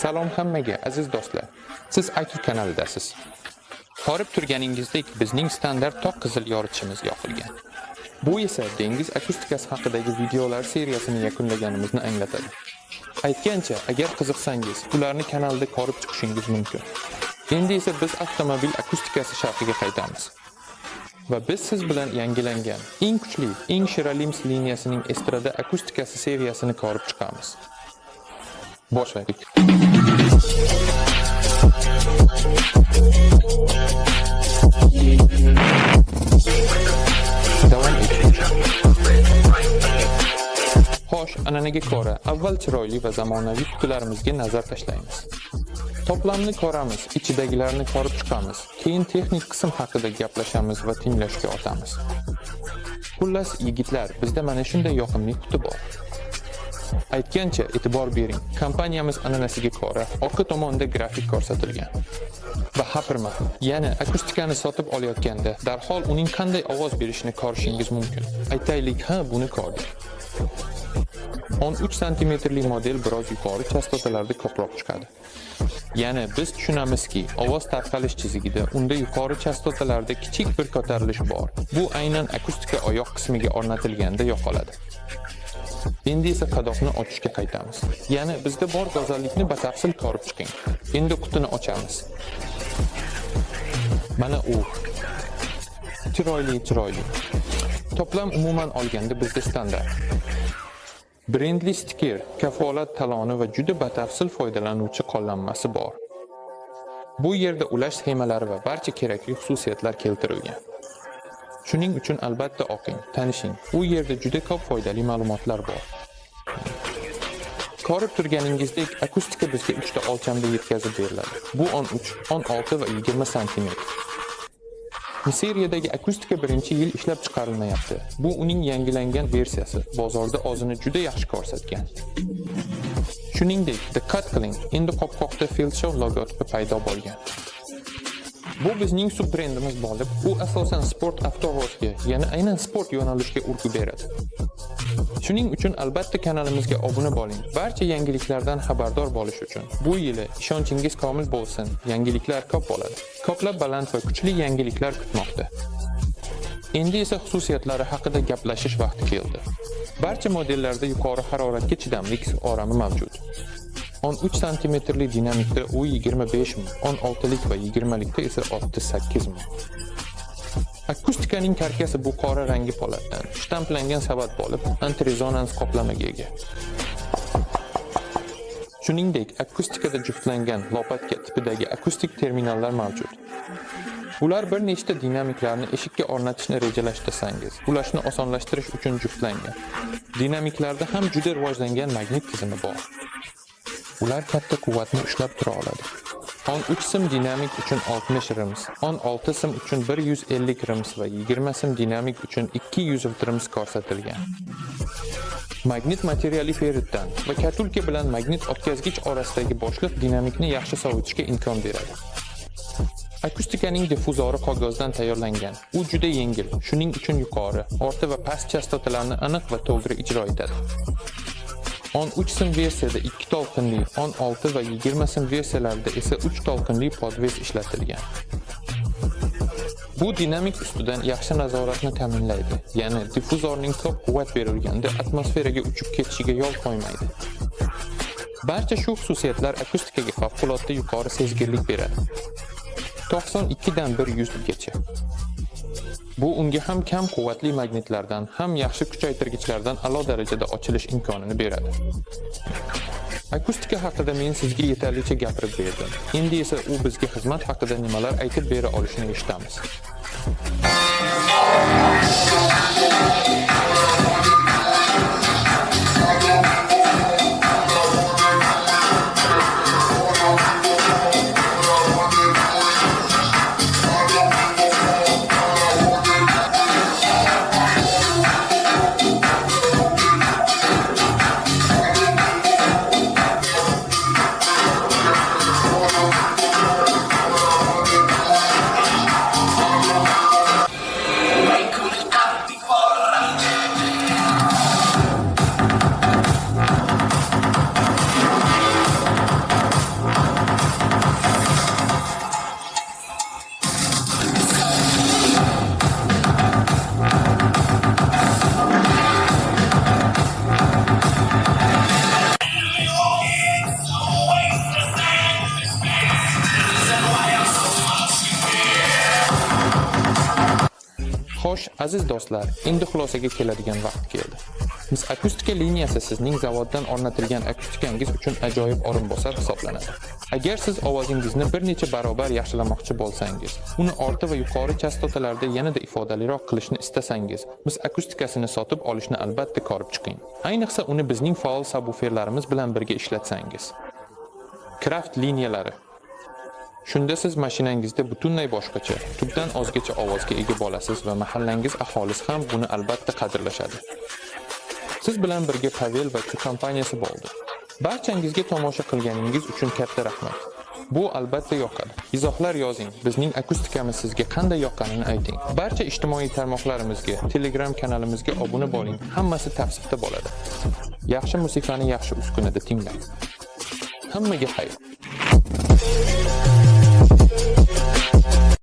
Salom hammaga, aziz do'stlar. Siz Aki kanalidasiz. Ko'rib turganingizdek, bizning standart toq qizil yoritishimiz yoqilgan. Bu esa dengiz akustikasi haqidagi videolar seriyasini yakunlaganimizni anglatadi. Aytgancha, agar qiziqsangiz, ularni kanalda ko'rib chiqishingiz mumkin. Endi esa biz avtomobil akustikasi sharhiga qaytamiz. Va biz siz bilan yangilangan, eng kuchli, eng shiralims liniyasining estrada akustikasi seriyasini ko'rib chiqamiz. Boshlaylik. Davom eting. Xo'sh, an'anaga ko'ra, avval chiroyli va zamonaviy qutilarimizga nazar tashlaymiz. To'plamni ko'ramiz, ichidagilarni ko'rib chiqamiz, keyin texnik qism haqida gaplashamiz va tinglashga o'tamiz. Xullas, yigitlar, bizda mana shunday yoqimli quti bor. Aytgancha, e'tibor bering. Kompaniyamiz an'anasiga ko'ra, orqa tomonda grafik ko'rsatilgan. Va hapirma, ya'ni akustikani sotib olayotganda darhol uning qanday ovoz berishini ko'rishingiz mumkin. Aytaylik, ha, buni ko'rdik. 13 santimetrli model biroz yuqori chastotalarda ko'proq chiqadi. Ya'ni biz tushunamizki, ovoz tarqalish chizigida unda yuqori chastotalarda kichik bir ko'tarilish bor. Bu aynan akustika oyoq qismiga o'rnatilganda yo'qoladi. Endi esa qadoqni ochishga qaytamiz. Ya'ni bizda bor go'zallikni batafsil ko'rib chiqing. Endi qutini ochamiz. Mana u. Chiroyli, chiroyli. To'plam umuman olganda bizda standart. Brendli stiker, kafolat taloni va juda batafsil foydalanuvchi qo'llanmasi bor. Bu yerda ulash sxemalari va barcha kerakli xususiyatlar keltirilgan. Shuning uchun albatta o'qing, tanishing. U yerda juda ko'p foydali ma'lumotlar bor. Ko'rib turganingizdek, akustika bizga 3 ta o'lchamda yetkazib beriladi. Bu 13, 16 va 20 sm. Seriyadagi akustika birinchi yil ishlab chiqarilmayapti. Bu uning yangilangan versiyasi. Bozorda o'zini juda yaxshi ko'rsatgan. Shuningdek, diqqat qiling, endi qopqoqda Feldschau logotipi paydo bo'lgan. Bu bizning sub-brendimiz bo'lib, u asosan sport avtovozga, ya'ni aynan sport yo'nalishiga urg'u beradi. Shuning uchun albatta kanalimizga obuna bo'ling. Barcha yangiliklardan xabardor bo'lish uchun. Bu yili ishonchingiz komil bo'lsin, yangiliklar ko'p bo'ladi. Ko'plab baland va kuchli yangiliklar kutmoqda. Endi esa xususiyatlari haqida gaplashish vaqti keldi. Barcha modellarda yuqori haroratga chidamli orami mavjud. 13 santimetrli dinamikda u 25 m, 16 lik va 20 likda esa 38 m. Akustikaning karkasi bu qora rangi po'latdan shtamplangan savat bo'lib, antirezonans qoplamaga ega. Shuningdek, akustikada juftlangan lopatka tipidagi akustik terminallar mavjud. Ular bir nechta dinamiklarni eshikka o'rnatishni rejalashtirsangiz, ulashni osonlashtirish uchun juftlangan. Dinamiklarda ham juda rivojlangan magnit tizimi bor. Ular katta quvvatni ushlab tura oladi. 13 sim dinamik uchun 60 rims, 16 sim uchun 150 rims va 20 sim dinamik uchun 200 rims ko'rsatilgan. Magnit materiali ferritdan va katulka bilan magnit o'tkazgich orasidagi bo'shliq dinamikni yaxshi sovutishga imkon beradi. Akustikaning diffuzori qog'ozdan tayyorlangan. U juda yengil, shuning uchun yuqori, o'rta va past chastotalarni aniq va to'g'ri ijro etadi. 13 sim versiyada 2 to'lqinli, 16 va 20 sim versiyalarida esa 3 to'lqinli podves ishlatilgan. Bu dinamik ustidan yaxshi nazoratni ta'minlaydi. Ya'ni diffuzorning ko'p quvvat berilganda atmosferaga uchib ketishiga yo'l qo'ymaydi. Barcha shu xususiyatlar akustikaga favqulodda yuqori sezgirlik beradi. 92 dan 100 gacha. Bu unga ham kam quvvatli magnitlardan, ham yaxshi kuchaytirgichlardan a'lo darajada ochilish imkonini beradi. Akustika haqida men sizga yetarlicha gapirib berdim. Endi esa u bizga xizmat haqida nimalar aytib bera olishini eshitamiz. Wake me up. Aziz do'stlar, endi xulosaga keladigan vaqt keldi. Mis akustika liniyasi sizning zavoddan o'rnatilgan akustikangiz uchun ajoyib o'rinbosar hisoblanadi. Agar siz ovozingizni bir necha barobar yaxshilamoqchi bo'lsangiz, uni o'rta va yuqori chastotalarda yanada ifodaliroq qilishni istasangiz, mis akustikasini sotib olishni albatta ko'rib chiqing. Ayniqsa uni bizning faol sabvuferlarimiz bilan birga ishlatsangiz. Kraft liniyalari. Shunda siz mashinangizda butunlay boshqacha, tubdan o'zgacha ovozga ega bo'lasiz va mahallangiz aholisi ham buni albatta qadrlashadi. Siz bilan birga Pavel va Q kompaniyasi bo'ldi. Barchangizga tomosha qilganingiz uchun katta rahmat. Bu albatta yoqadi. Izohlar yozing. Bizning akustikamiz sizga qanday yoqqanini ayting. Barcha ijtimoiy tarmoqlarimizga, Telegram kanalimizga obuna bo'ling. Hammasi tavsifda bo'ladi. Yaxshi musiqani yaxshi uskunada tinglang. Hammaga xayr.